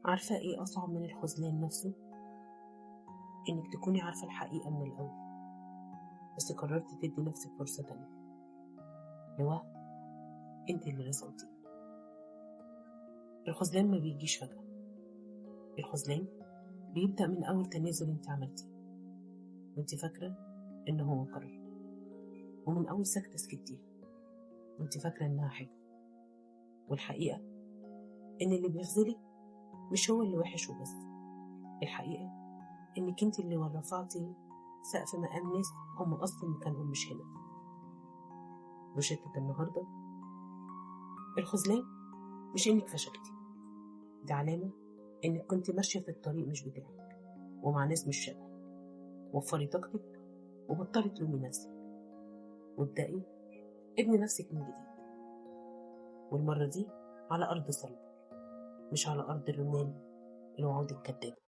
عارفة إيه أصعب من الخذلان نفسه؟ إنك تكوني عارفة الحقيقة من الأول، بس قررتي تدي نفسك فرصة تانية لوهم انت اللي رسمتيه. الخذلان ما بيجيش فجأة، الخذلان بيبدأ من أول تنازل انت عملتيه وانت فاكرة إن هو قرار، ومن أول سكتة سكتيها وانت فاكرة إنها حاجة. والحقيقة إن اللي بيخذلك مش هو اللي وحش وبس، الحقيقة إنك انت اللي رفعتي سقف مقام ناس هم أصلا مكانهم مش هنا. روشتة النهاردة: الخذلان مش إنك فشلتي، دي علامة إنك كنت ماشية في الطريق مش بتاعك ومع ناس مش شبهك. وفري طاقتك وبطلي تلومي نفسك، وابدأي ابني نفسك من جديد، والمرة دي على أرض صلبة مش على أرض الرمال الوعود الكدابة.